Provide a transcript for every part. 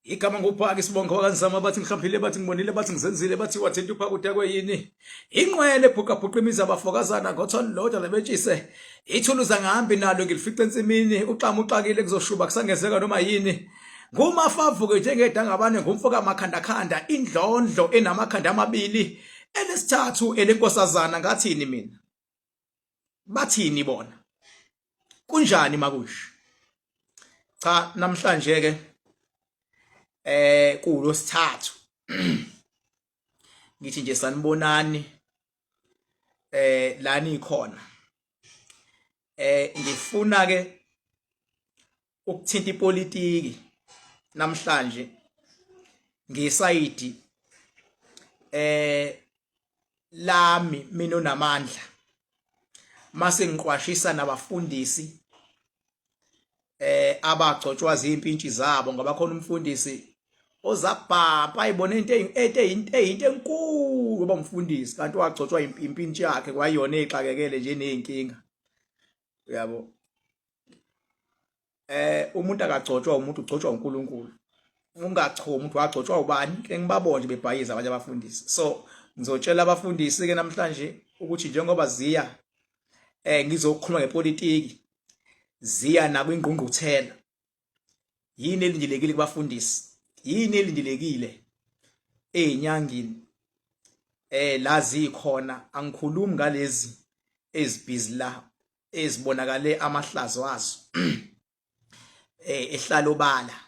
Igama nguphaka isibongo wakanzama bathi ngihambile bathi ngibonile bathi ngizenzile bathi wathinta uphaka udakwe yini. Inqwele ebhuqabhuqa imizi abafokazana ngothole lodwa lebetshise. Ithuluza ngihambi nalo ngilifice ensimini uxama uxakile kuzoshuba kusangezeka noma yini. Ngumafavuke njengedangabane ngumfo kamakhandakhanda indlondlo enamakhanda amabili elesithathu elenkosazana ngathini mina. Bathini bona? Kunjani makusho? Cha namhlanje ke kulosithathu ngithi nje sanibonani la nikhona ngifuna ke ukuthinta ipolitiki namhlanje ngisayidi lami mina onamandla mase ngiqwashisa nabafundisi abagcotshwa zimpintshi zabo ngoba khona umfundisi ozabhabha ayibone into into into enkulu oba umfundisi kanti wagcotshwa impintshi yakhe kwayona exakekele nje nezinkinga uyabo. Umuntu akagcotshwa umuntu, ugcotshwa uNkulunkulu. Ungachomi ukuthi wagcotshwa ubani, ke ngibabone nje bebhayiza abanye abafundisi. So ngizotshela abafundisi ke namhlanje ukuthi njengoba ziya ngizokhuluma ngepolitiki ziya nakwingqungquthela, yini elindelekile kubafundisi, yini elindelekile ezinyangeni la zikhona. Angikhulumi ngalezi ezibhizi la ezibonakale amahlazo azo ehlala obala.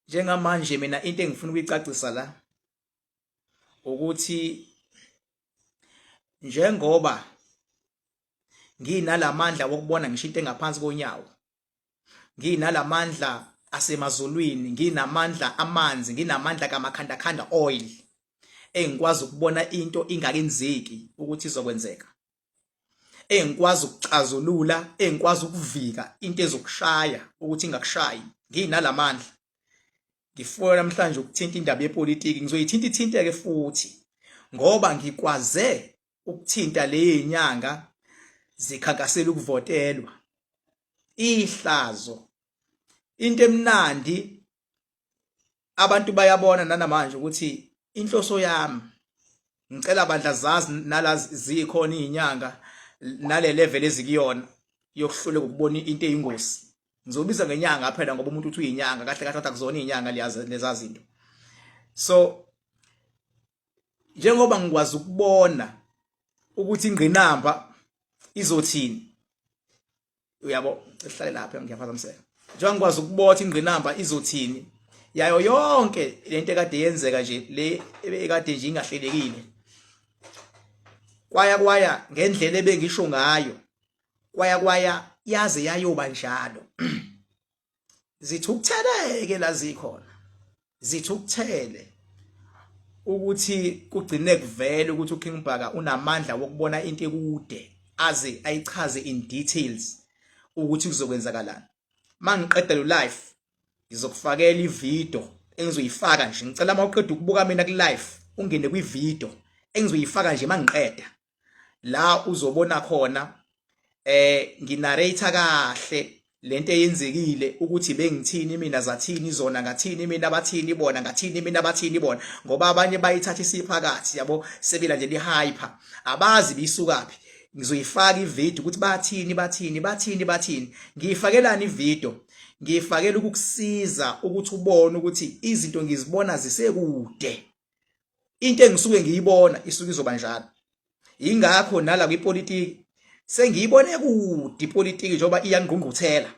Njengamanje mina into engifuna ukuyicacisa la ukuthi njengoba nginalamandla wokubona ngisho into engaphansi konyawo, nginalamandla asemazulwini, nginamandla amanzi, nginamandla kamakhandakhanda oil engikwazi ukubona into ingakenzeki ukuthi izokwenzeka, engikwazi ukuxazulula, engikwazi ukuvika into ezokushaya ukuthi ingakushayi, nginalamandla. Ngifuna namhlanje ukuthinta indaba yepolitiki, ngizoyithinta ithinteke futhi ngoba ngikwaze ukuthinta le nyanga zikhankasela ukuvotelwa. Ihlazo into emnandi, abantu bayabona nanamanje ukuthi inhloso yami, ngicela bandla zazi nala zikhona izinyanga nale level ezikuyona yokuhluleka ukubona into eyingozi. Ngizobiza ngenyanga phela ngoba umuntu uthi uyinyanga, kahle kahle akuzona izinyanga leza zinto. So njengoba ngikwazi ukubona ukuthi ingqinamba izothini, uyabo, sihlale lapha ngiyaphazamiseka, njengoba ngikwazi ukubotha ingqinamba izothini yayo yonke lento ekade yenzeka nje le ekade nje ingahlelekile, kwaya kwaya ngendlela ebengisho ngayo, kwaya kwaya yaze yayoba njalo. Zithukutheleke la zikhona, zithukuthele ukuthi kugcine kuvele ukuthi uKing Bhaka unamandla wokubona into ekude aze ayichaze in details ukuthi kuzokwenzakalani. Mangiqeda lo live ngizokufakela ivideo engizoyifaka nje, ngicela uma uqeda ukubuka mina ku live ungene kwi video engizoyifaka nje mangiqeda la, uzobona khona nginarrate kahle lento eyenzekile ukuthi bengithini mina, zathini zona, ngathini mina, bathini bona, ngathini mina, bathini bona, ngoba abanye bayithatha isiphakathi yabo sebila nje li-hyper, abazi bisukaphi. Ngizoyifaka ivideo ukuthi bathini bathini bathini bathini. Ngiyifakelani ivideo? Ngiyifakela ukukusiza ukuthi ubone ukuthi izinto ngizibona zisekude, into engisuke ngiyibona isuke izoba njalo. Ingakho nala kwipolitiki sengiyibone kude ipolitiki njengoba iyangqungquthela,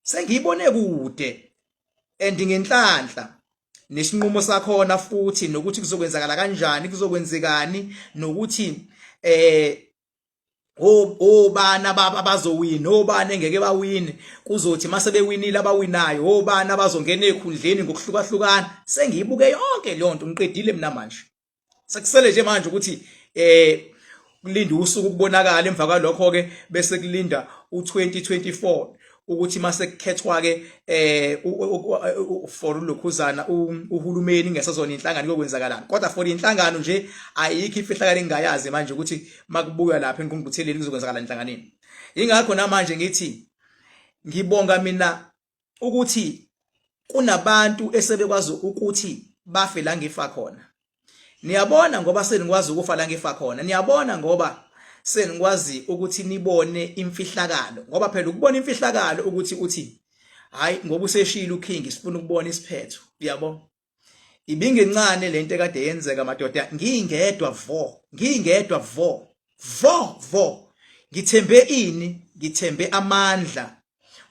sengiyibone kude and ngenhlanhla nesinqumo sakhona futhi nokuthi kuzokwenzakala kanjani, kuzokwenzekani, nokuthi obani abazowina, obani engeke bawine, kuzothi mase bewinile abawinayo obani abazongena ekhundleni ngokuhlukahlukana. Sengiyibuke yonke leyo nto, ngiqedile mina manje. Sekusele nje manje ukuthi kulinda usuku kubonakala, emva kwalokho ke bese kulinda u2024 ukuthi mase kukhethwa ke for lokhuzana uhulumeni ngesazona inhlangano kokwenzakalani. Kodwa for inhlangano nje ayikho ifihlakalo engingayazi manje ukuthi makubuywa lapha engqungqutheleni kuzokwenzakala enhlanganweni. Ingakho namanje ngithi ngibonga mina ukuthi Kunabantu esebekwazi ukuthi bafe la ngifa khona. Niyabona ngoba senikwazi ukufa la ngifa khona. Niyabona ngoba senikwazi ukuthi nibone imfihlakalo, ngoba phela ukubona imfihlakalo ukuthi uthi hayi ngoba useshilo uKing sifuna ukubona isiphetho, uyabo. Ibingencane lento ekade yenzeka madoda, ngingedwa vo, ngingedwa vo, vo vo. Ngithembe ini? Ngithembe amandla,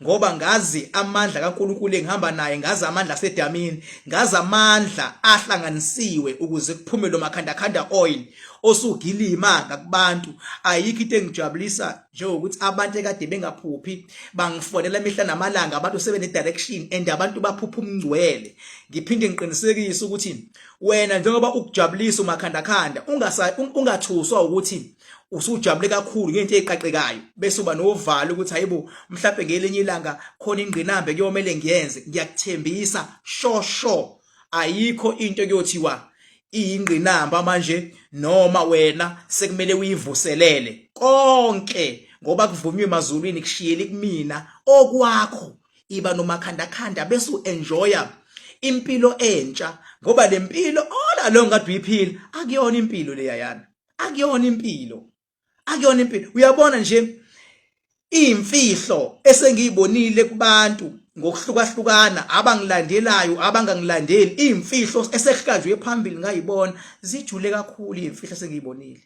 ngoba ngazi amandla kaNkulunkulu engihamba naye, ngazi amandla asedamini, ngazi amandla ahlanganisiwe ukuze kuphume lo makhandakhanda oil osugilima ngakubantu. Ayikho into engijabulisa njengokuthi abantu ekade bengaphuphi bangifonela imihla namalanga, abantu sebene direction and abantu baphupha umngcwele. Ngiphinde ngiqinisekise ukuthi wena njengoba ukujabulisa umakhandakhanda, ungathuswa ukuthi usujabule kakhulu ngento eziqaqekayo bese uba novalo ukuthi hayibo mhlawumbe ngelinye ilanga khona ingqinamba kuyomele ngiyenze. Ngiyakuthembisa sho sho ayikho into ekuyothiwa iyingqinamba manje noma wena sekumele uyivuselele konke, ngoba kuvunywe emazulwini kushiyele kumina okwakho. Iba nomakhandakhanda bese uenjoya impilo entsha, ngoba le mpilo ola lo ngade uyiphila akuyona impilo leyayana, akuyona impilo, akuyona impilo. Uyabona nje imfihlo esengiyibonile kubantu ngokuhlukahlukana abangilandelayo abangangilandeli, imfihlo esehlanjwe phambili ngayibona zijule kakhulu imfihlo esengiyibonile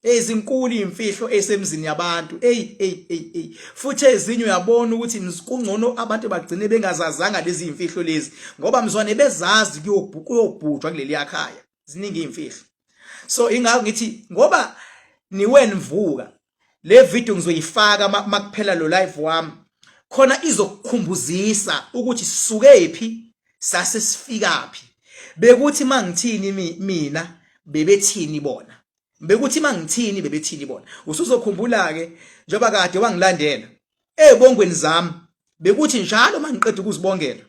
ezinkulu, imfihlo esemzini yabantu. Ey ey ey ey, futhi ezinye uyabona ukuthi kungcono abantu bagcine bengazazanga lezi imfihlo lezi, ngoba mzwane bezazi kuyobhujwa kuleli yakhaya. Ziningi imfihlo, so ingakho ngithi ngoba niweni mvuka le video ngizoyifaka makuphela lo live wami khona, izokukhumbuzisa ukuthi sisuke phi sase sifikaphi, bekuthi mangithini mina bebethini bona, bekuthi mangithini bebethini bona. Usuzokhumbula ke njengoba kade wangilandela ezibongweni zami, bekuthi njalo mangiqeda ukuzibongela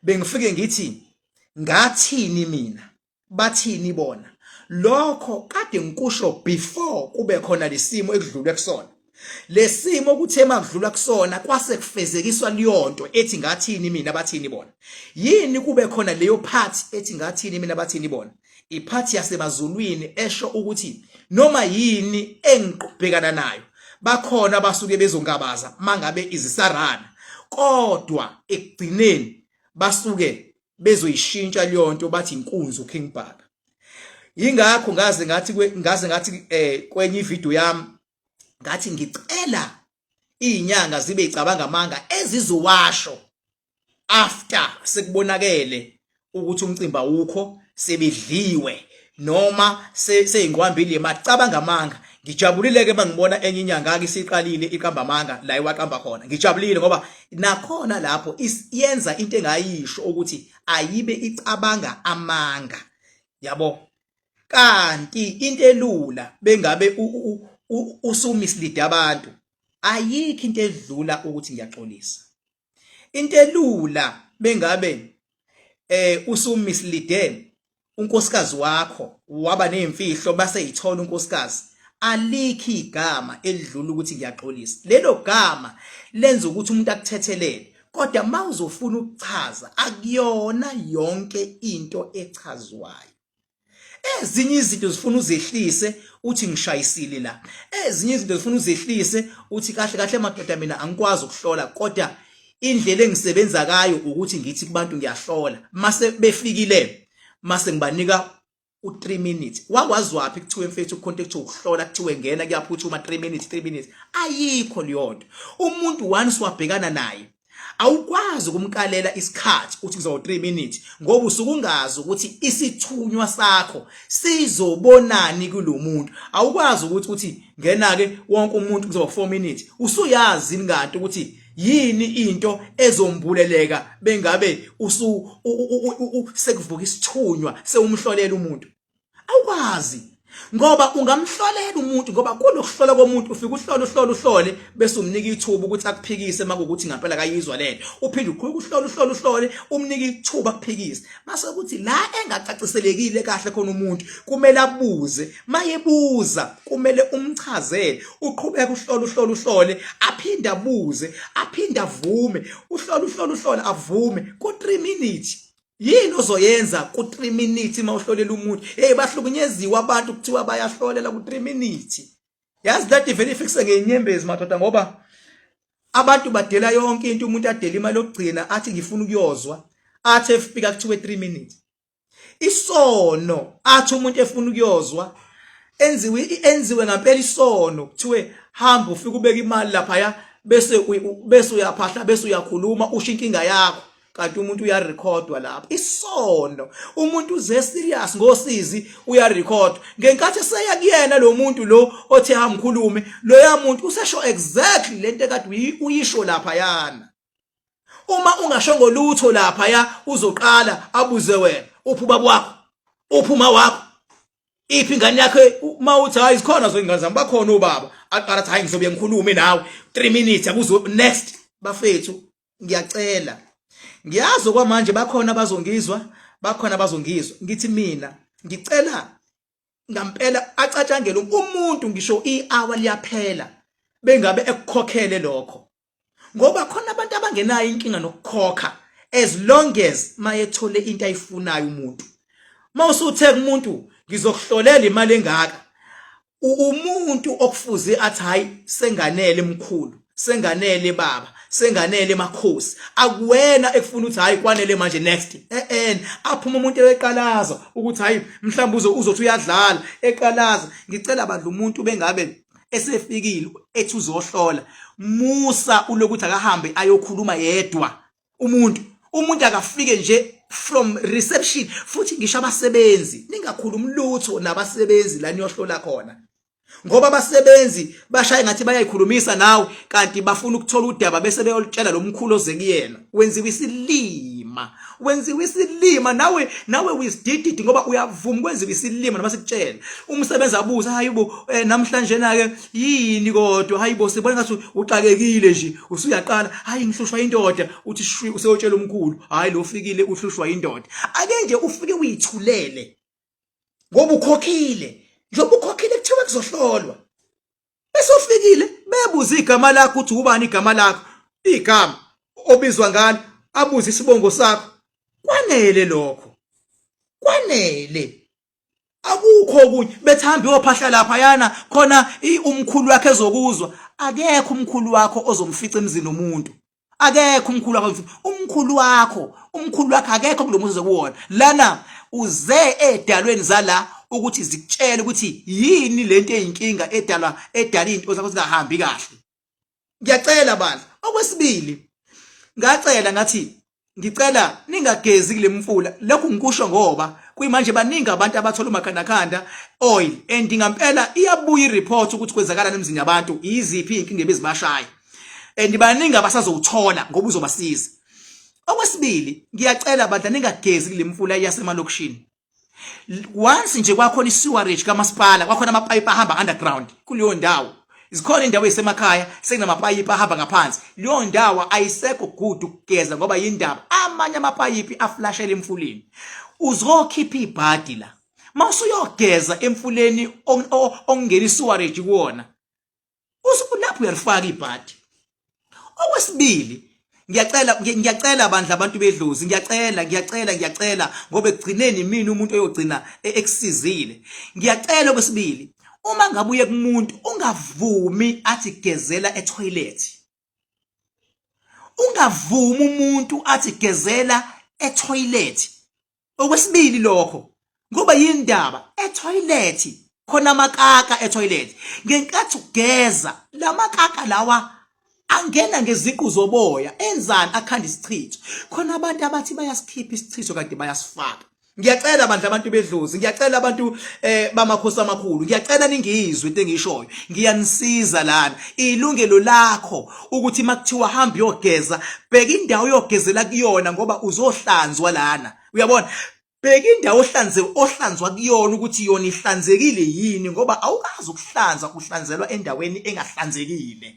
bengifike ngithi ngathini mina bathini bona. Lokho kade ngikusho before kube khona lesimo ekudlulwe kusona. Lesimo kuthe makudlulwa kusona kwase kufezekiswa leyonto ethi ngathini mina bathini bona. Yini kube khona leyo part ethi ngathini mina bathini bona? Ipart yasemazulwini esho ukuthi noma yini engiqhubekana nayo bakhona abasuke bezongabaza mangabe izisarana, kodwa ekugcineni basuke bezoyishintsha leyonto bathi inkunzi uKing Bhaka. Yingakho ngaze ngathi kwenye ivideo yami ngathi ngicela izinyanga zibe icabanga amanga ezizowasho after sekubonakele ukuthi umcimbi awukho, sebedliwe noma seyinqwambile imali. Cabanga amanga. Ngijabulile ke mangibona enye inyanga ke isiqalile iqamba amanga la iwaqamba khona. Ngijabulile ngoba nakhona lapho yenza into engayisho ukuthi ayibe icabanga amanga, yabo. Kanti into elula bengabe usumislead abantu, ayikho into edlula ukuthi ngiyaxolisa. Into elula bengabe usumislead unkosikazi wakho waba nezimfihlo base yithola unkosikazi, alikho igama elidlula ukuthi ngiyaxolisa. Lelo gama lenza ukuthi umuntu akuthethelele, kodwa mawuzofuna ukuchaza akuyona yonke into echazwayo. Ezinye izinto zifuna uzehlise uthi ngishayisile la, ezinye izinto zifuna uzehlise uthi kahle kahle madoda mina angikwazi ukuhlola, kodwa indlela engisebenza kayo ukuthi ngithi kubantu ngiyahlola, mase befikile mase ngibanika u3 minutes. Wakwazi waphi kuthiwe mfethu ucontact ukuhlola kuthiwe ngena kuyaphuthuma 3 minutes, 3 minutes? Ayikho leyo nto. Umuntu once wabhekana naye awukwazi ukumkalela isikhathi uthi kuzoba 3 minutes, ngoba usuke ungazi ukuthi isithunywa sakho sizobonani kulomuntu. Awukwazi ukuthi uthi ngena ke wonke umuntu kuzoba 4 minutes, usuyazi inganto ukuthi yini into ezombuleleka bengabe usu sekuvuka isithunywa sewumhlolela umuntu. Awukwazi. Ngoba ungamhlolela umuntu, ngoba kunokuhlola komuntu, ufike uhlole uhlole uhlole bese umnika ithuba ukuthi akuphikise makuwukuthi ngampela kayizwa lento. Uphinde uqhubeke uhlole uhlole uhlole, umnike ithuba akuphikise. Mase kuthi la engacaciselekile kahle khona umuntu kumele abuze, mayebuza kumele umchazele, uqhubeke uhlole uhlole uhlole, aphinde abuze, aphinde avume, uhlole uhlole uhlole avume ku 3 minutes. Yini ozoyenza ku 3 minutes uma uhlolela umuntu? Hey, bahlukunyeziwe abantu, kuthiwa bayahlolela ku 3 minutes. Yazi lento ivele ifikise ngenyembezi madoda, ngoba abantu badela yonke into. Umuntu adela imali yokugcina athi ngifuna ukuyozwa, athi efika kuthiwe 3 minutes. Isono, athi umuntu efuna ukuyozwa enziwe ngampela isono, kuthiwe hamba ufike ubeka imali lapha, bese uyaphahla, bese uyakhuluma, usho inkinga yakho, kanti umuntu uyarekhodwa lapha. Isono, umuntu uze serious ngosizi, uyarekhodwa. Ngenkathi eseya kuyena lo muntu lo othe hamkhulume, loya muntu usesho exactly lento ekade uyisho lapha yana. Uma ungashongo lutho lapha ya, uzoqala abuze wena, uphi ubaba wakho, uphi uma wakho, iphi ingane yakho? Uma uthi hayi, zikhona zo ingane zami, bakhona ubaba, aqala athi hayi, ngizobe ngikhulume nawe 3 minutes, akuzo next. Bafethu, ngiyacela, ngiyazi okwamanje bakhona abazongizwa, bakhona abazongizwa. Ngithi mina ngicela ngampela acatshangele umuntu, ngisho i-hour liyaphela bengabe ekukhokhele lokho, ngoba khona abantu abangenayo inkinga nokukhokha as long as mayethole into ayifunayo umuntu. Mawusuthe kumuntu ngizokuhlolela imali engaka, umuntu okufuze athi hayi, senganele mkhulu, senganele baba, senganele makhosi. Akuwena ekufuna ukuthi hayi, kwanele manje, next. Eh, aphuma umuntu eqalaza ukuthi hayi, mhlawumbe uzothi uyadlala, eqalaza. Ngicela bandla, umuntu bengabe esefikile ethi uzohlola, musa ulokuthi akahambe ayokhuluma yedwa umuntu. Umuntu akafike nje from reception. Futhi ngisho abasebenzi, ningakhulumi lutho nabasebenzi la niyohlola khona, ngoba abasebenzi bashaye ngathi bayayikhulumisa nawe, kanti bafuna ukuthola udaba bese beyolutshela lo mkhulu oze kuyena. Wenziwa isilima, wenziwa isilima nawe uyisidididi, ngoba uyavuma kwenziwa isilima noma sikutshela. Umsebenzi abuza, hayibo, namhlanje na ke yini kodwa? Hayibo, sibona ngathi uxakekile nje. Usuyaqala, hayi, ngihlushwa indoda. Uthi shwi, useyotshela umkhulu, hayi, lo fikile uhlushwa indoda. Ake nje ufike uyithulele ngoba ukhokhile. Njengoba ukhokhile, kuthiwa kuzohlolwa, bese ufikile, bebuza igama lakho, uthi ubani igama lakho, igama obizwa ngalo, abuze isibongo sakho, kwanele lokho, kwanele, akukho okunye. Bethambi yophahla lapha yana khona, umkhulu wakhe ezokuzwa. Akekho umkhulu wakho ozomfica emzini womuntu, akekho umkhulu wakho. Umkhulu wakho akekho kulo muzi kuwona. Lana uze edalweni zala ukuthi zikutshele ukuthi yini lento eyinkinga edalwa edala into zakho zingahambi kahle. Ngiyacela bandla. Okwesibili, ngacela ngathi ngicela ningagezi kule mfula. Lokhu ngikusho ngoba kuyimanje baningi abantu abathola umakhandakhanda oil, and ngampela iyabuya ireport ukuthi kwenzakalani emzini yabantu, yiziphi izinkinga ebezibashaya, and baningi abasazowuthola ngoba uzobasiza. Okwesibili, ngiyacela bandla, ningagezi kule mfula yasemalokishini. Once nje kwakhona i-sewerage kamasipala, kwakhona amapayipi ahamba underground kuleyo ndawo, zikhona indawo eyisemakhaya sekunamapayipi ahamba ngaphansi, leyo ndawo ayisekho good ukugeza, ngoba yindaba amanye amapayipi aflashela emfuleni. Uzokhipha ibhadi la mawusuyogeza emfuleni okungena i-sewerage kuwona, lapho uyalifaka ibhadi. Okwesibili, ngiyacela, ngiyacela bandla, abantu bedlozi, ngiyacela, ngiyacela, ngiyacela, ngoba ekugcineni mina umuntu oyogcina ekusizile. Ngiyacela, okwesibili, uma ngabe uye kumuntu, ungavumi athi gezela etoilet. Ungavumi umuntu athi gezela etoilet. Okwesibili lokho, ngoba yindaba etoilet khona amakaka etoilet. Ngenkathi ugeza, lamakaka lawa angena ngeziqu zoboya, enzani? Akhanda isichitho. Khona abantu abathi bayasikhipha isichitho kanti bayasifaka. Ngiyacela bandla, abantu bedlozi, ngiyacela abantu bamakhosi amakhulu, ngiyacela ningizwe into engishoyo. Ngiyanisiza lana. Ilungelo lakho ukuthi makuthiwa hamba uyogeza, bheka indawo uyogezela kuyona, ngoba uzohlanzwa lana, uyabona. Bheka indawo ohlanze ohlanzwa kuyona ukuthi yona ihlanzekile yini ngoba awukazi ukuhlanza uhlanzelwa endaweni engahlanzekile.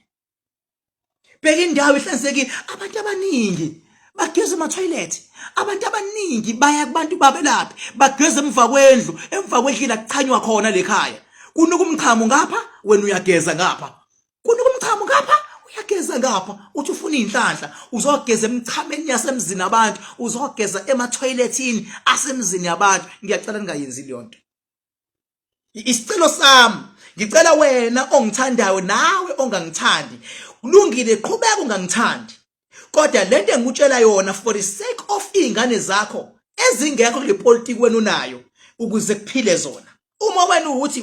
Bheka indawo ihlanzekile. Abantu abaningi bageza ema-toilet. Abantu abaningi baya kubantu babelaphi bageza emva kwendlu, emva kwendlu la kuchanywa khona lekhaya. Kunuka umchamo ngapha, wena uyageza ngapha. Kunuka umchamo ngapha, uyageza ngapha. Uthi ufuna inhlanhla, uzogeza emchameni yasemzini abantu, uzogeza ema-toiletini asemzini yabantu. Ngiyacela ningayenzi leyo nto. Isicelo sami ngicela wena ongithandayo nawe ongangithandi kulungile qhubeka ungangithandi kodwa lento engikutshela yona for the sake of izingane zakho ezingekho kule politiki wena unayo ukuze kuphile zona uma wena ukuthi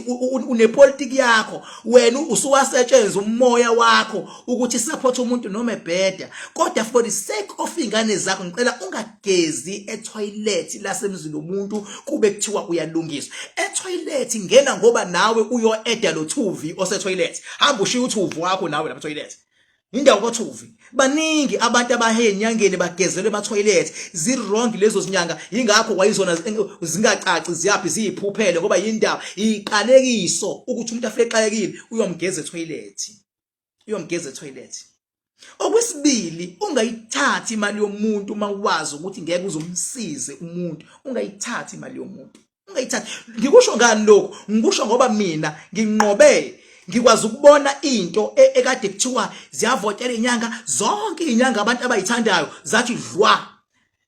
unepolitiki yakho wena usuwasetshenzisa umoya wakho ukuthi support umuntu noma ebheda kodwa for the sake of ingane zakho ngicela ungagezi etoilet lasemzini womuntu kube kuthiwa uyalungiswa etoilet ngena ngoba nawe uyo-eda lo thuvi osetoilet hamba ushiye uthuvi wakho nawe lapha etoilet indawo kwathuvi baningi abantu abahe enyangeni bagezelwe emathoyilethi zi-wrong lezo zinyanga yingakho kwayizona zingacaci ziyaphi ziyiphuphele ngoba yindaba iqalekiso ukuthi umuntu afike exakekile uyomgeza ethoyilethi uyomgeza ethoyilethi okwesibili ungayithathi imali yomuntu uma wazi ukuthi ngeke uzomsize umuntu ungayithathi imali yomuntu ungayithathi ngikusho ngani lokhu ngikusho ngoba mina nginqobe ngikwazi ukubona into e, ekade kuthiwa ziyavotela inyanga zonke inyanga abantu abayithandayo zathi dlwa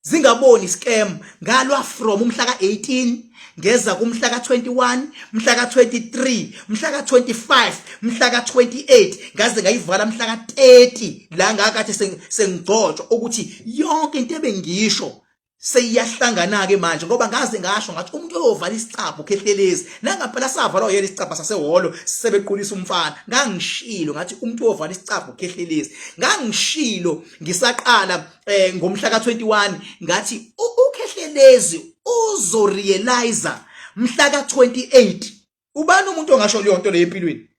zingaboni scam ngalwa from umhla ka-18 ngeza kumhla ka-21 mhla ka-23 mhla ka-25 mhla ka-28 ngaze ngayivala mhla ka-30 la ngakathi sengigcotshwa ukuthi yonke into ebengisho seyiyahlangana-ke manje ngoba ngaze ngasho ngathi umuntu oyovala isicabha ukhehlelezi nangampela savalwa yena isicabha sasehholo sebequlisa umfana ngangishilo ngathi umuntu oyovala isicabha ukhehlelezi ngangishilo ngisaqala eh ngomhla ka21 ngathi ukhehlelezi uzorealize mhla ka28 ubani umuntu ongasho leyo nto leyo empilweni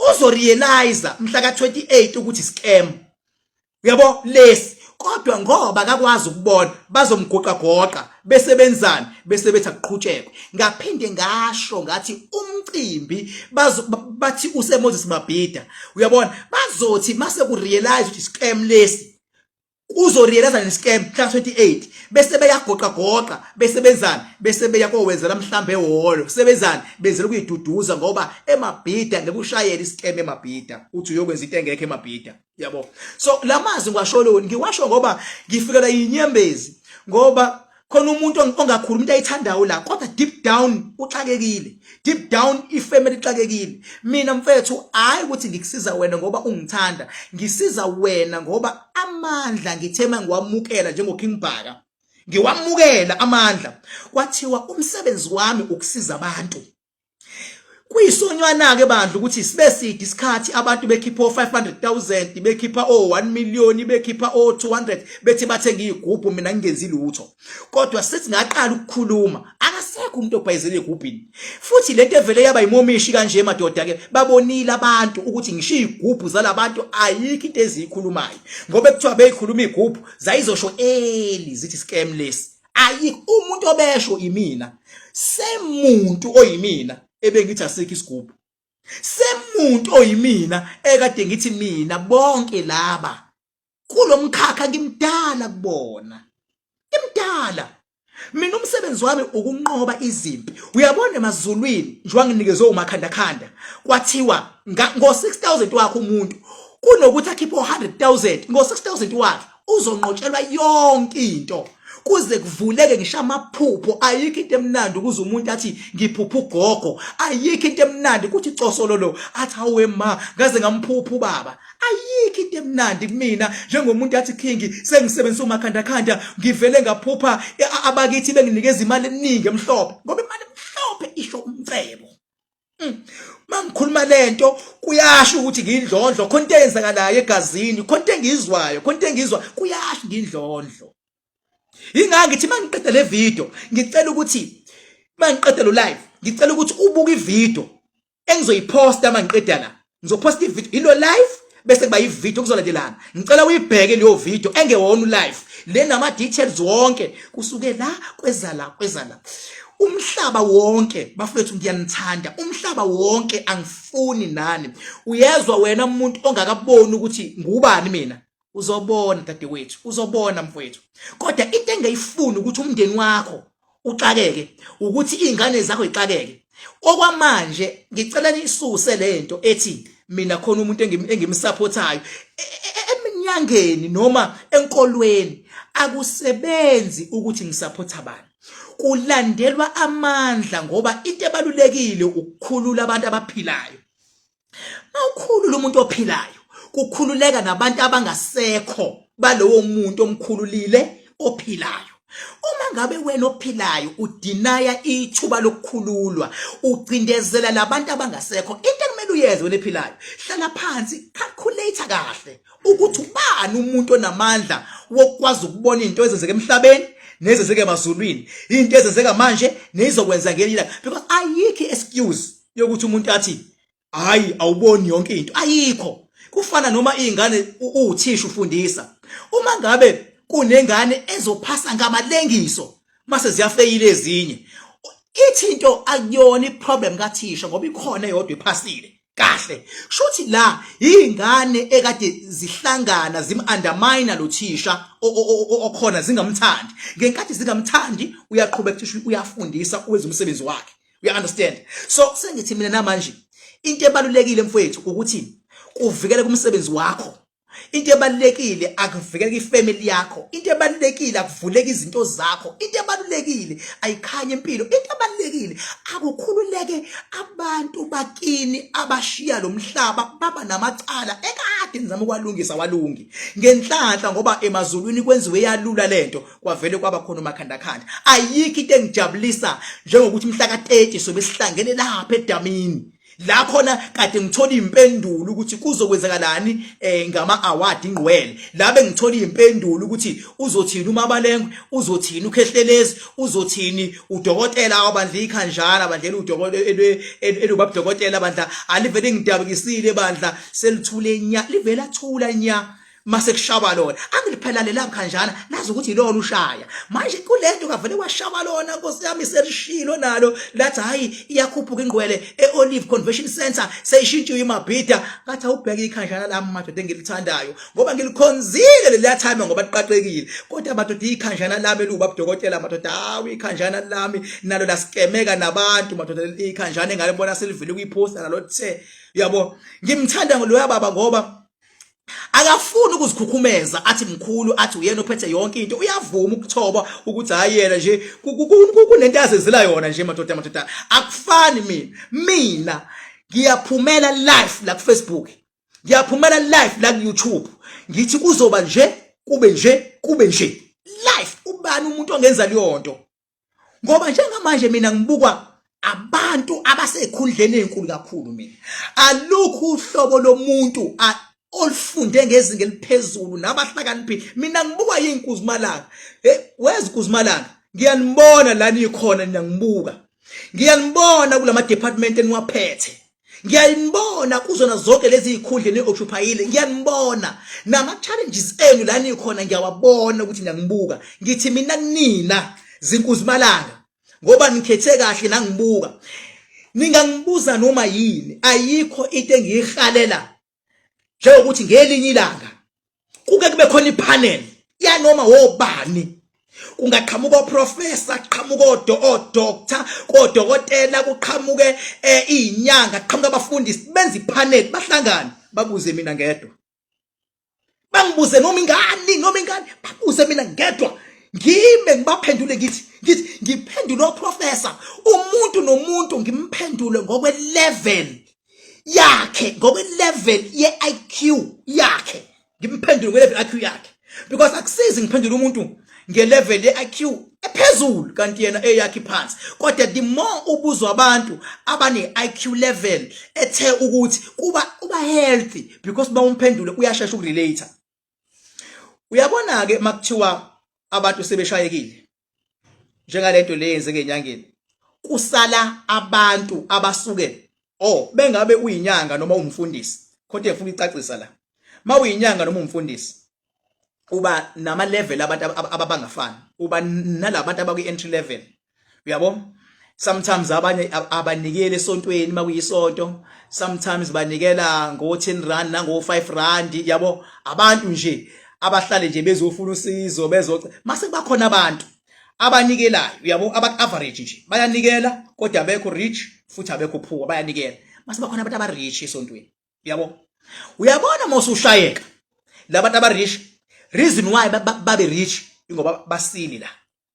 uzorealize mhla ka28 ukuthi scam uyabo lesi kodwa ngoba akakwazi ukubona bazomgoqa goqa bese benzani bese bethi akuqhutshekwe ngaphinde ngasho ngathi umcimbi bazo bathi use Moses Mabhida uyabona bazothi mase ku realize ukuthi scam lesi uzorealize ne scam mhla 28 bese beyagoqa goqa bese benzani bese beya kowenzela mhlambe ehholo sebenzani benzela ukuyiduduza ngoba emabhida ngeke ushayele iscam emabhida uthi uyokwenza into engekho emabhida yabo so lamazwi ngiwasho loni ngiwasho ngoba ngifikela inyembezi ngoba khona umuntu ongakhuluma into ayithandayo la kodwa deep down uxakekile deep down ifamily ixakekile mina mfethu hayi ukuthi ngikusiza wena ngoba ungithanda ngisiza wena ngoba amandla ngithema ngiwamukela njengo King Bhaka ngiwamukela amandla kwathiwa umsebenzi wami ukusiza abantu Kuyisonywana-ke bandla ukuthi sibe side isikhathi abantu bekhipha o-500,000 bekhipha o-1 million bekhipha o-200 bethi bathenga iy'gubhu mina ngingenzi lutho kodwa sithi ngaqala ukukhuluma akasekho umuntu obhayizele egubhini futhi lento evele yaba yimomishi kanje madoda-ke babonile abantu ukuthi ngisho iy'gubhu zalabantu ayikho into eziyikhulumayo ngoba kuthiwa beyikhuluma iy'gubhu zayizosho eli zithi scam lesi ayikho umuntu obesho imina semuntu oyimina ebengithi asikho isigubhu semuntu oyimina ekade ngithi mina bonke laba kulomkhakha ngimdala kubona ngimdala mina umsebenzi wami ukunqoba izimpi uyabona emazulwini njengoba nginikezwe umakhandakhanda kwathiwa ngo-6000 wakhe umuntu kunokuthi akhiphe u-100000 ngo-6000 wakhe uzonqotshelwa yonke into kuze kuvuleke ngisho amaphupho ayikho into emnandi ukuze umuntu athi ngiphupha ugogo ayikho into emnandi kuthi cosololo athi awe ma ngaze ngamphupha ubaba ayikho into emnandi kumina njengomuntu athi king sengisebenzisa umakhandakhanda ngivele ngaphupha abakithi benginikeza imali eningi emhlophe ngoba imali emhlophe isho umcebo Mm. Mangikhuluma lento kuyasho ukuthi ngiyindlondlo khona into eyenzakalayo egazini khona into engiyizwayo khona into engizwa kuyasho ngiyindlondlo Ingaka ngithi mangiqeda le video ngicela ukuthi mangiqeda lo live ngicela ukuthi ubuke ivideo engizoyiposta mangiqeda la ngizoposta ivideo ilo live Bese kuba ivideo kuzolandelana. Ngicela uyibheke leyo video engewona live le nama details wonke kusuke la kweza la kweza la. Umhlaba wonke bafethu, ngiyanithanda umhlaba wonke, angifuni nani. Uyezwa wena umuntu ongakaboni ukuthi ngubani mina? Uzobona dadewethu, uzobona mfowethu. Kodwa into engayifuni ukuthi umndeni wakho uxakeke, ukuthi izingane zakho ixakeke. Okwamanje ngicela nisuse lento ethi mina khona umuntu engimsupportayo eminyangeni noma enkolweni. Akusebenzi ukuthi ngisupport abantu, kulandelwa amandla, ngoba into ebalulekile ukukhulula abantu abaphilayo. Mawukhulula umuntu ophilayo, kukhululeka nabantu abangasekho balowo muntu omkhululile ophilayo. Uma ngabe wena ophilayo udinaya ithuba lokukhululwa, ucindezela labantu abangasekho. Into ekumele uyenze wena ephilayo, hlala phansi, calculate kahle ukuthi ubani umuntu onamandla wokukwazi ukubona into ezenzeka emhlabeni nezenzeka emazulwini, into ezenzeka manje nezokwenza ngelinye ilanga, because ayikho excuse yokuthi umuntu athi hayi, awuboni yonke into. Ayikho. Kufana noma izingane, uthisha ufundisa, uma ngabe kunengane ezophasa ngamalengiso mase ziyafeyila ezinye, ithi into akuyona iproblem kathisha ngoba ikhona eyodwa iphasile kahle. Shuthi la ingane ekade zihlangana zim undermine lo thisha okhona, zingamthandi. Ngenkathi zingamthandi, uyaqhubeka uthisha, uyafundisa, uwenza umsebenzi wakhe. You understand? So sengithi mina namanje into ebalulekile mfowethu ukuthi kuvikele kumsebenzi wakho. Into ebalulekile akuvikele ifamily yakho. Into ebalulekile akuvuleke izinto zakho. Into ebalulekile ayikhanye impilo. Into ebalulekile akukhululeke abantu bakini abashiya lo mhlaba baba namacala ekade nizama ukwalungisa walungi. Ngenhlanhla ngoba emazulwini kwenziwe yalula lento, kwavele kwaba khona umakhandakhanda. Ayikho into engijabulisa njengokuthi mhla ka-30 sobe sihlangene lapha edamini la khona kade ngithola impendulo ukuthi kuzokwenzakalani ngama award ingqwele la, bengithola impendulo ukuthi uzothini uMabalengwe, uzothini uKhehlelezi, uzothini udokotela wabandla ikhanjana bandlela, udokotela elubabudokotela bandla. Alivele ngidabukisile bandla, selithule nya, livela thula nya mase kushaba lona. Angiliphela lela kanjana, nazi ukuthi ilona ushaya manje kulento kavele kwashaba lona. Nkosi yami, selishilo nalo lathi hayi, iyakhuphuka ingqwele eOlive Convention Center, seyishintshiwe iMabhida. Ngathi awubheke ikhanjana lami madoda engilithandayo, ngoba ngilikhonzile leliya time ngoba liqaqekile. Kodwa madoda, ikhanjana lami eluba budokotela madoda, hawu, ikhanjana lami nalo lasikemeka nabantu madoda. Ikhanjana engalibona selivele kuyiposta nalo the uyabo, ngimthanda ngoloya baba ngoba akafuni ukuzikhukhumeza athi mkhulu, athi uyena ophethe yonke into. Uyavuma ukuthoba ukuthi hayi, yena nje kunento azenzela yona nje madoda. Madoda, akufani mina. Mina ngiyaphumela live la ku Facebook, ngiyaphumela live la ku YouTube, ngithi kuzoba nje, kube nje, kube nje live. Ubani umuntu ongenza leyo nto? Ngoba njengamanje mina ngibukwa abantu abasekhundleni ezinkulu kakhulu. Mina alukho uhlobo lomuntu olufunde ngezinga eliphezulu nabahlakaniphile. Mina ngibukwa yinkuzimalanga. Hey, wezinkuzimalanga, ngiyanibona la nikhona, niyangibuka. Ngiyanibona kulama department eniwaphethe, ngiyanibona kuzona zonke lezi zikhundla ni-occupyile, ngiyanibona nama-challenges enu la nikhona, ngiyawabona ukuthi niyangibuka. Ngithi mina kunina zinkuzimalanga, ngoba nikhethe kahle nangibuka, ningangibuza noma yini. Ayikho into engiyihalela njengokuthi ngelinye ilanga kuke kube khona ipanel yanoma wobani, kungaqhamuka oprofessor, kuqhamuka odoctor, kodokotela, kuqhamuke izinyanga, kuqhamuka abafundisi, benze ipanel, bahlangane, babuze mina ngedwa, bangibuze noma ingani, noma ingani, babuze mina ngedwa, ngime ngibaphendule. Ngithi ngiphendule oprofessor, umuntu nomuntu ngimphendule ngokwe level yakhe, ngokwe level ye-IQ yakhe, ngimphendule ngelevel IQ yakhe, because akusizi ngiphendule umuntu ngelevel ye-IQ ephezulu kanti yena eyakhe iphansi. Kodwa the more ubuzwa abantu abane-IQ level ethe ukuthi kuba uba healthy, because uma umphendule uyashesha ukurelate. Uyabona ke, makuthiwa abantu sebeshayekile njengalento le yenzeke enyangeni, kusala abantu abasuke oh bengabe uyinyanga noma umfundisi. Kodwa ngifuna icacisa la. Mawuyinyanga noma umfundisi uba nama level abantu ababangafani, uba nalabantu abakwi entry level, uyabo. Sometimes abanye abanikele esontweni makuyisonto, sometimes banikela ngo 10 rand nango 5 rand, yabo. Abantu nje abahlale nje bezofuna usizo bezoce. Mase kubakhona abantu abanikelayo, uyabo, aba average nje bayanikela, kodwa abekho rich futhi abekho poor, bayanikela. Mase bakhona abantu aba rich esontweni, uyabo. Uyabona mawusushayeka labantu aba rich, reason why babe rich ingoba basini la,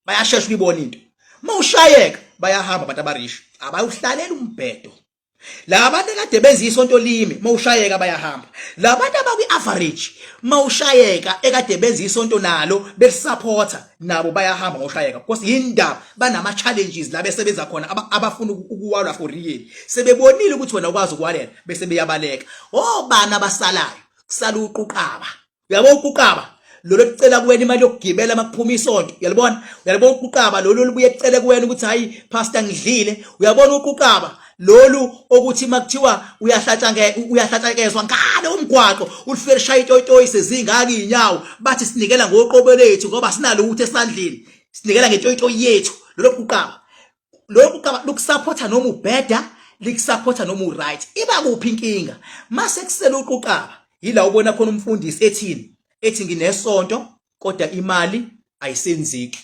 bayashesha ukuyibona into. Mawushayeka bayahamba abantu aba rich, abayuhlalela umbhedo. Labantu ekade benza isonto limi, mawushayeka bayahamba. Labantu abakwi average, mawushayeka, ekade benza isonto nalo belisupporta, nabo bayahamba ngoshayeka, because yindaba banama challenges la besebenza khona abafuna ukuwalwa for real. Sebebonile ukuthi wena ukwazi ukwalela, bese beyabaleka. Obani abasalayo? Kusala uquqaba, uyabo. Uquqaba lolo licela kuwena imali yokugibela makuphuma isonto, uyalibona, uyalibona uquqaba lolu lubuye kucele kuwena ukuthi hayi pastor, ngidlile. Uyabona uquqaba lolu okuthi makuthiwa uyahlatshange uyahlatshakezwa ngale umgwaqo, ulifike lishaya itoyitoyi sezingaka inyawo, bathi sinikela ngoqobo lethu ngoba sinalutho esandleni, sinikela ngetoyitoyi yethu. Lolo quqaba, lolo quqaba lukusupporta noma ubheda, likusupporta noma uright. Iba kuphi inkinga mase kusele uquqaba? Yila ubona khona umfundisi ethini, ethi nginesonto kodwa imali ayisenzeki.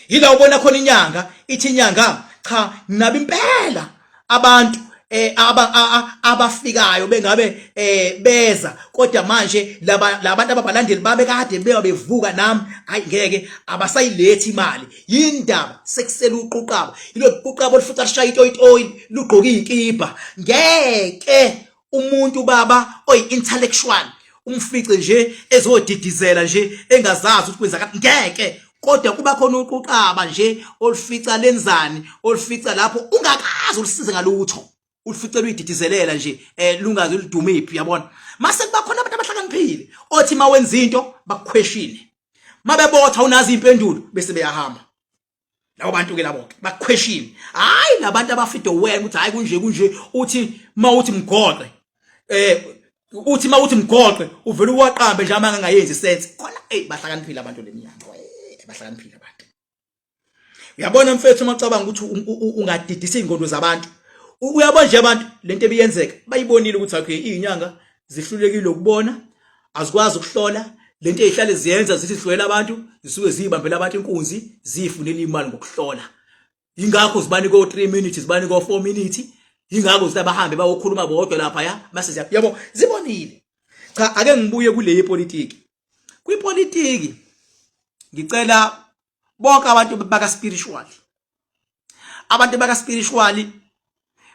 Yila ubona khona inyanga ithi, inyanga cha, nginabo impela abantu abafikayo bengabe beza, kodwa manje laba labantu ababalandeli babe kade bewa bevuka nami, hayi ngeke, abasayilethi imali. Yindaba sekusela uquqaba. Yilo quqaba olufuthi alishaya itoyitoyi lugqoka izikipa. Ngeke umuntu baba oyi-intellectual umfice nje ezodidizela nje engazazi ukuthi kwenzakala, ngeke. Kodwa kuba khona uquqaba nje olufica lenzani, olufica lapho ungakazi ulusize ngalutho, ulifice luyididizelela nje lungaze ludumiphi, yabona. Mase kuba khona abantu abahlakaniphile othi mawenza into bakukhweshine, mabebotha unazi impendulo, bese beyahamba labo bantu ke. Labo ke bakukhweshile, hayi labantu abafide wena ukuthi hayi kunje kunje. Uthi mawuthi mgoqe uthi mawuthi mgoqe uvela uwaqambe nje amanga angayenzi sense khona. Hey, bahlakaniphile abantu leminyaka, bahlakaniphile abantu. Uyabona mfethu, uma ucabanga ukuthi ungadidisa ingqondo zabantu, uyabona nje abantu lento ebiyenzeka bayibonile ukuthi okay, izinyanga zihlulekile ukubona, azikwazi ukuhlola. Lento ezihlale ziyenza, zithi zihlolela abantu, zisuke ziyibambela abantu inkunzi, ziyifunela imali ngokuhlola. Ingakho zibanika o 3 minutes, zibanika o 4 minutes. Ingakho zilabahambe bayokhuluma bodwa lapha ya mase ziya, yabo, zibonile. Cha, ake ngibuye kule politiki. Kwipolitiki ngicela bonke abantu baka spiritual, abantu baka spiritual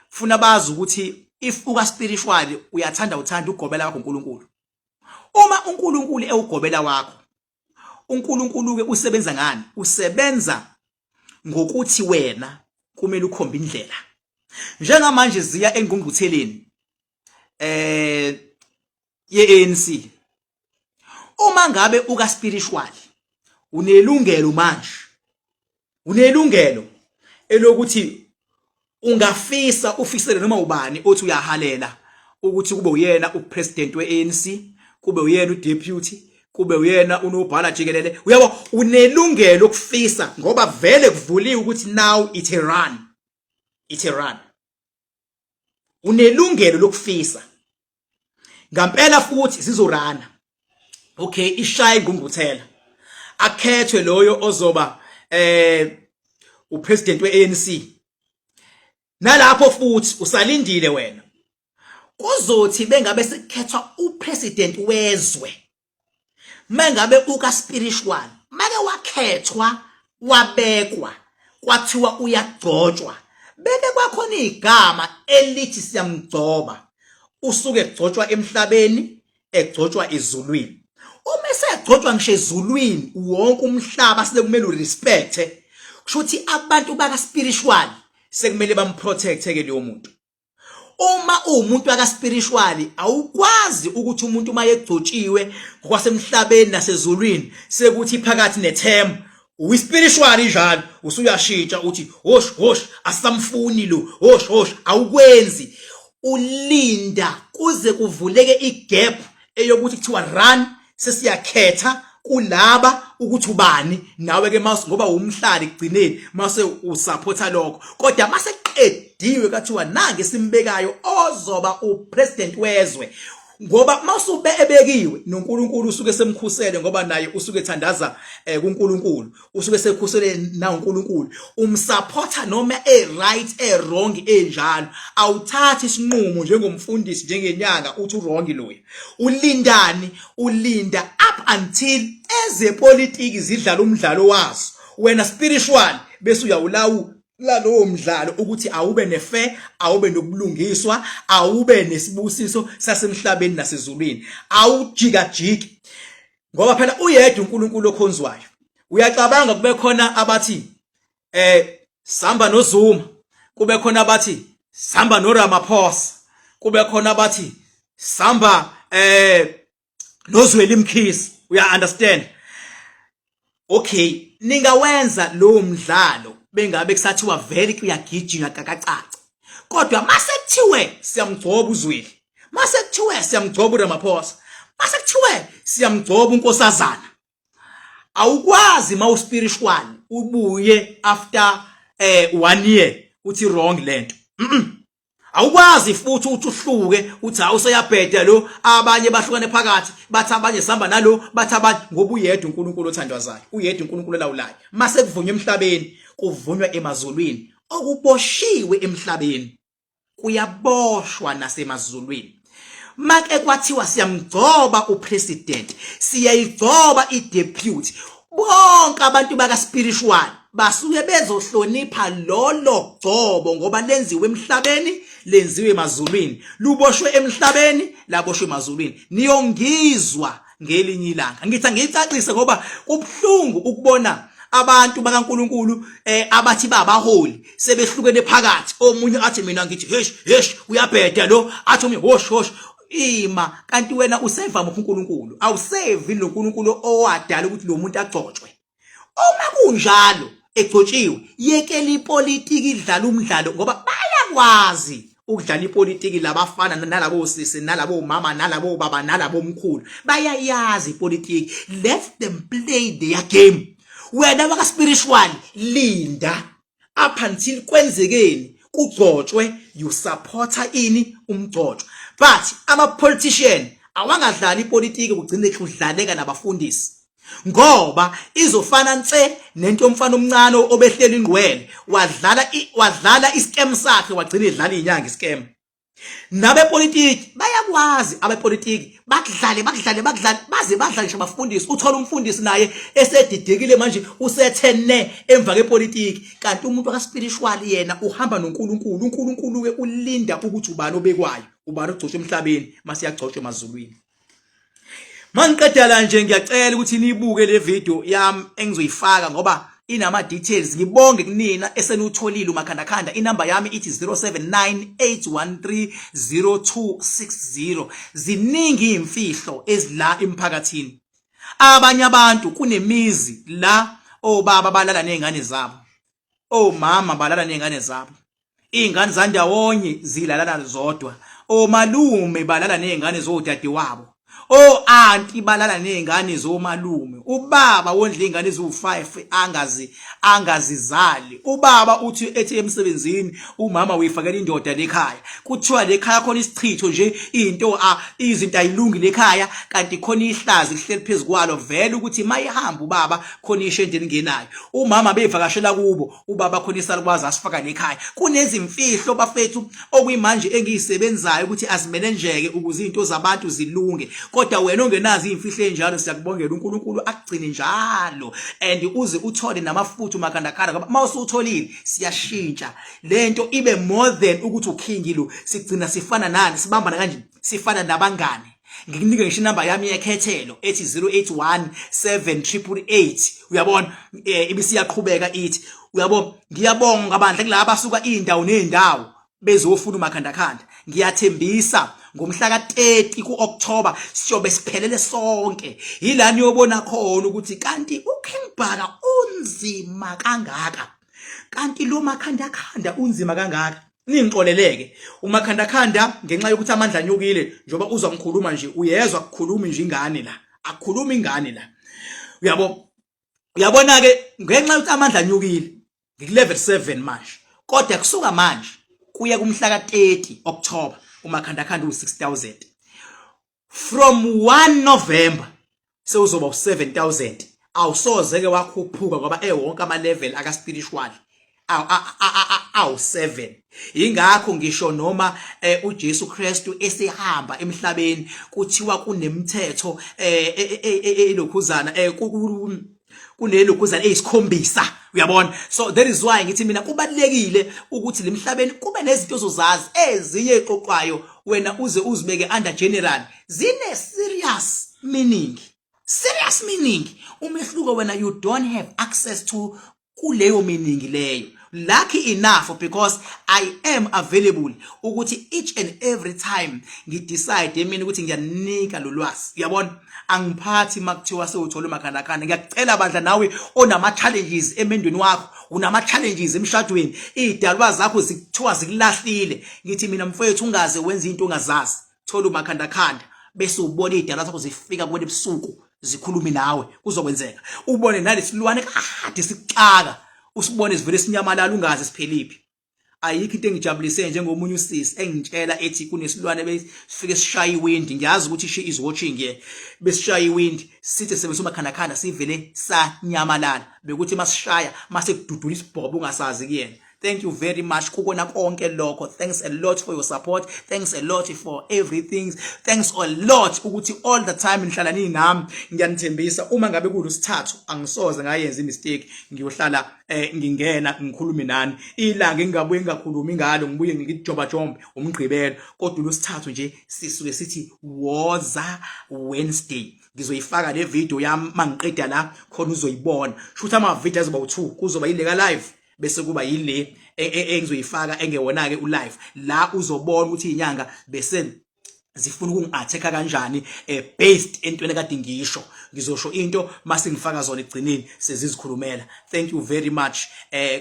funa bazi ukuthi if uka spiritual uyathanda, uthanda ugobela wakho uNkulunkulu. Uma uNkulunkulu ewugobela wakho, uNkulunkulu ke usebenza ngani? Usebenza ngokuthi wena kumele ukhombe indlela. Njengamanje ziya engqungqutheleni ye-ANC. Uma ngabe uka spiritual unelungelo manje, unelungelo elokuthi ungafisa ufisele noma ubani othi uyahalela ukuthi kube uyena upresident we-ANC, kube uyena udeputy, kube uyena unobhala jikelele, uyabo. Unelungelo lokufisa ngoba vele kuvuliwe ukuthi now it's a run, it's a run. Unelungelo lokufisa ngampela futhi zizorana. Okay, ishaya ingqungquthela, akhethwe loyo ozoba upresident weANC. Nalapho futhi usalindile wena, kuzothi bengabe sekukhethwa upresident wezwe, mengabe uka spiritual make wakhethwa, wabekwa, kwathiwa uyagcotshwa, beke kwakhona igama elithi siyamgcoba. Usuke egcotshwa emhlabeni, egcotshwa ezulwini. Uma esegcotshwa ngisho ezulwini, wonke umhlaba sekumele urespecte. Kusho ukuthi abantu baka spiritual sekumele bamprotecte ke leyo muntu. Uma uwumuntu waka spiritual awukwazi ukuthi umuntu uma egcotshiwe ngokwasemhlabeni nasezulwini sekuthi phakathi neterm uyi-spiritual njalo usuyashintsha uthi hosh hosh, asamfuni lo, hosh hosh. Awukwenzi, ulinda kuze kuvuleke igap. Eyokuthi kuthiwa run, sesiyakhetha kulaba ukuthi ubani nawe ke mase ngoba umhlali kugcineni mase usupporta lokho. Kodwa mase kuqediwe kathiwa nange simbekayo ozoba upresident wezwe, ngoba masube ebekiwe noNkulunkulu usuke semkhusele, ngoba naye usuke ethandaza kuNkulunkulu, usuke sekhusele na uNkulunkulu, umsupporta noma e right e wrong enjalo. Awuthathi isinqumo njengomfundisi, njengenyanga, uthi wrong loya. Ulindani? Ulinda up until ezepolitiki zidlala umdlalo wazo, wena spiritual bese uyawulawu lalowo mdlalo ukuthi awube nefair, awube nobulungiswa, awube nesibusiso sasemhlabeni nasezulwini. Awujika jiki, ngoba phela uyedwa uNkulunkulu okhonzwayo. Uyacabanga kube khona abathi samba noZuma, kube khona abathi samba noRamaphosa, kube khona abathi samba noZweli Mkhize? Uya understand? Okay, ningawenza lowo mdlalo bengabe kusathiwa vele kuyagijima kakacaca, kodwa mase kuthiwe siyamgcoba uZweli, mase kuthiwe siyamgcoba uRamaphosa, mase kuthiwe siyamgcoba uNkosazana, awukwazi ma uspiritual ubuye after one year uthi wrong lento. Awukwazi futhi uthi uhluke, uthi hawu, useyabheda lo. Abanye bahlukane phakathi, bathi abanye sihamba nalo, bathi abanye, ngoba uyedwa uNkulunkulu othandwazayo, uyedwa uNkulunkulu olawulayo. Mase kuvunywa emhlabeni, kuvunywa emazulwini. Okuboshiwe emhlabeni kuyaboshwa nasemazulwini. Make kwathiwa siyamgcoba upresident, siyayigcoba ideputy, bonke abantu baka spiritual basuke bezohlonipha lolo gcobo, ngoba lenziwe emhlabeni, lenziwe emazulwini, luboshwe emhlabeni, laboshwe emazulwini. Niyongizwa ngelinye ilanga. Ngithi angiyicacise ngoba kubuhlungu ukubona abantu bakaNkuluNkulu abathi babaholi sebehlukene phakathi. Omunye athi, "Mina ngithi hesh hesh, uyabheda lo." Athi omunye, "Hosh hosh." Ima, kanti wena useva muphi uNkulunkulu? Awusevi lo nkulunkulu owadala ukuthi lo muntu agcotshwe? Uma kunjalo, egcotshiwe, yekela ipolitiki idlala umdlalo, ngoba bayakwazi ukudlala ipolitiki labafana nalabo sisi nalabo mama nalabo baba nalabo mkhulu, bayayazi ipolitiki. Let them play their game. Wena waka spiritual, linda up until kwenzekeni, kugcotshwe, you supporta ini umgcotshwa. But ama politician awangadlali ipolitiki kugcine kudlaleka nabafundisi, ngoba izofana nse nento yomfana omncane obehleli ingqwele, wadlala iscam sakhe, wagcina edlala inyanga iscam. Nabepolitiki bayakwazi, abepolitiki bakudlale, bakudlale, bakudlale, baze badlale ngisho abafundisi. Uthola umfundisi naye esedidekile manje, usethene emva kepolitiki, kanti umuntu waka-spiritual yena uhamba noNkulunkulu. UNkulunkulu-ke ulinda ukuthi ubani obekwayo, ubani ogcotshwa emhlabeni, mase yagcotshwa emazulwini. Mangiqeda la nje, ngiyacela ukuthi nibuke le video yami engizoyifaka ngoba inama details. Ngibonge kunina esenutholile umakhandakhanda. Inamba yami ithi 0798130260. Ziningi imfihlo ezila emphakathini. Abanye abantu, kunemizi la obaba balala nezingane zabo, omama balala nezingane zabo, izingane zandawonye zilalana zodwa, omalume balala nezingane zodadewabo, o-anti balala nezingane zomalume, ubaba wondla izingane eziwu-5 angazi angazizali. Ubaba uthi ethi emsebenzini, umama uyifakela indoda lekhaya, kuthiwa lekhaya khona isichitho nje, into a izinto ayilungi lekhaya, kanti khona ihlazi lihleli phezukwalo vele ukuthi mayihamba ubaba khona ishende elingenayo. Umama bevakashela kubo ubaba khona isalukwazi asifaka lekhaya. Kunezimfihlo bafethu okuyimanje engiyisebenzayo ukuthi azimenenjeke ukuze izinto zabantu zilunge. Kodwa wena ongenazo izimfihlo enjalo, siyakubongela, uNkulunkulu akugcine njalo and uze uthole namafutha umakhandakhala, ngoba mawusutholile siyashintsha lento ibe more than ukuthi uking lo. Sigcina sifana nani, sibambana kanje, sifana nabangane. Ngikunike ngisho inamba yami yekhethelo ethi 081 7888, uyabona, ibisiyaqhubeka ithi, uyabo. Ngiyabonga bandla kulaba basuka indawo nezindawo bezofuna umakhandakhanda. Ngiyathembisa, ngomhla ka-30 ku-October siyobe siphelele sonke. Yila niyobona khona ukuthi kanti uKing Bhaka unzima kangaka, kanti lo makhandakhanda unzima kangaka. Ningixoleleke umakhandakhanda ngenxa yokuthi amandla anyukile, njengoba uzwa ngikhuluma nje uyezwa kukhuluma nje ingane la, akukhuluma ingane la, uyabo. Uyabona ke, ngenxa yokuthi amandla anyukile ngiku-level 7 manje, kodwa kusuka manje kuya kumhla ka-30 October umakhandakhanda u-6000. From 1 November sewuzoba u-7000, awusoze ke wakhuphuka ngoba ewonke ama level aka spiritual awu-7. Ingakho ngisho noma uJesu Kristu esehamba emhlabeni kuthiwa kunemithetho elokhuzana, kunelokhuzana eyisikhombisa, uyabona. So that is why ngithi mina kubalekile ukuthi lemhlabeni kube nezinto ozozazi, ezinye eqoqwayo wena uze uzibeke under general zine serious meaning, serious meaning. Umehluko wena you don't have access to kuleyo meaning leyo. Lucky enough, because I am available ukuthi each and every time ngidecide mina ukuthi ngiyanika lo lwazi, uyabona. Angiphathi makuthiwa sewuthola umakhandakhanda. Ngiyakucela bandla, nawe onama challenges emendweni wakho, unama challenges emshadweni, idalwa zakho zikuthiwa zikulahlile, ngithi mina mfowethu ungaze wenze into ongazazi. Thola umakhandakhanda bese ubona idalwa zakho zifika kuwena ebusuku zikhulume nawe. Kuzokwenzeka ubone nalesilwane kade sikuxaka, usibone sivele sinyamalala ungazi sipheliphi. Ayikho into engijabulise njengomunye usisi engitshela ethi kunesilwane besifike sishaya iwindi. Ngiyazi ukuthi she is watching here. Besishaya iwindi, sithi sebenzisa umakhandakhanda, sivele sanyamalala. Bekuthi masishaya mase kududula isibhobo ungasazi kuyena. Thank you very much kukona konke lokho. Thanks a lot for your support, thanks a lot for everything, thanks a lot ukuthi all the time nihlala ninami. Ngiyanithembisa, uma ngabe kulusithathu angisoze ngayenza imistake, ngiyohlala ngingena ngikhulume nani. Ilanga engingabuye ngingakhulumi ngalo, ngibuye ngijoba jombe umgqibelo, kodwa ulosithathu nje sisuke sithi woza Wednesday. Ngizoyifaka le video yami mangiqeda la khona, uzoyibona. Shutha ama video azoba u2, kuzoba yile ka live bese kuba yile engizoyifaka engewona ke ulive la, uzobona ukuthi inyanga bese zifuna ukungi-attack kanjani based entweni kade ngisho. Ngizosho into mase ngifaka zona egcineni sezizikhulumela. Thank you very much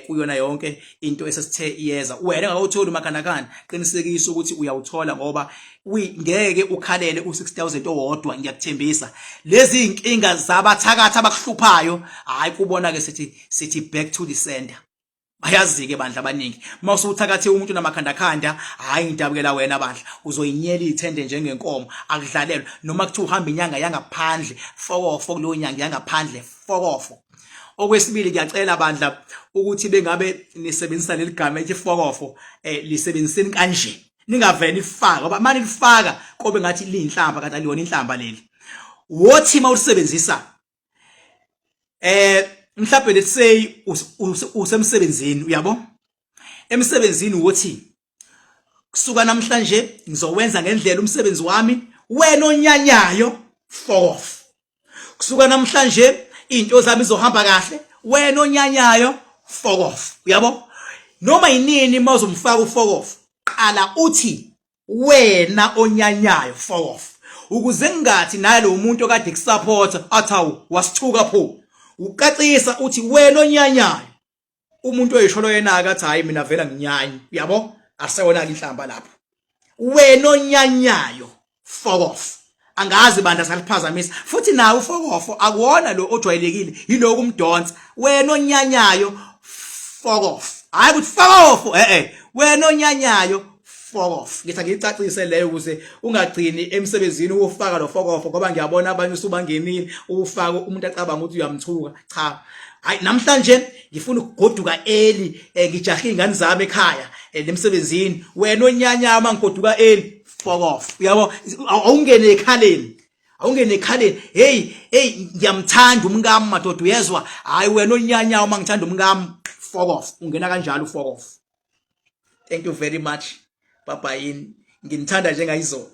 kuyona yonke into esesithe iyeza. Wena engakawutholi umakhanakana, qinisekisa ukuthi uyawuthola ngoba ngeke ukhalele u6000 owodwa, ngiyakuthembisa. Lezi inkinga zabathakathi abakuhluphayo, hayi kubona ke sithi back to the sender. Bayazi-ke bandla abaningi, uma usuthakathe umuntu namakhandakhanda, hhayi ngidabukela wena bandla, uzoyinyela iy'thende njengenkomo. Akudlalelwa noma kuthiwa uhamba inyanga yangaphandle, fokofo kuleyo nyanga yangaphandle, fokofo. Okwesibili, ngiyacela bandla ukuthi bengabe nisebenzisa leli gama elithi fokofo, lisebenziseni kanje, ningavele nilifaka, ngoba manje lifaka kobe ngathi liyinhlamba kanti aliyona inhlamba leli. Wothi mawulisebenzisa mhlawumbe let's say usemsebenzini, uyabo, emsebenzini wothi kusuka namhlanje ngizowenza ngendlela umsebenzi wami, wena onyanyayo fuck off. Kusuka namhlanje into zami izohamba kahle, wena onyanyayo fuck off, uyabo. Noma yinini mawuzomfaka ufuck off, qala uthi wena onyanyayo fuck off, ukuze ngingathi nalo umuntu okade kusupporta athi awu wasithuka pho. Ucacisa uthi wena onyanyayo, umuntu oyisholo yena akathi hayi mina vela nginyanyi, uyabo, asewona ke inhlamba lapho. Wena onyanyayo fuck off. Angazi bandla saliphazamisa futhi nawe ufuck off akuwona lo ojwayelekile, yiloko umdonsa. Wena onyanyayo fuck off, hayi ukuthi fuck off, wena onyanyayo fuck off. Ngithi angiyicacise leyo ukuze ungagcini emsebenzini uwufaka lo fuck off, ngoba ngiyabona abanye usubangenile uwufaka umuntu acabanga ukuthi uyamthuka. Cha, hayi, namhlanje ngifuna ukugoduka early, ngijahe ingane zami ekhaya lemsebenzini, wena onyanya uma ngigoduka early fuck off, uyabo. Awungene ekhaleni, awungene ekhaleni. Hey hey, ngiyamthanda umkami madoda, uyezwa, hayi wena onyanya uma ngithanda umkami fuck off. Ungena kanjalo fuck off. Thank you very much, bye bye. Nginithanda njengayizolo.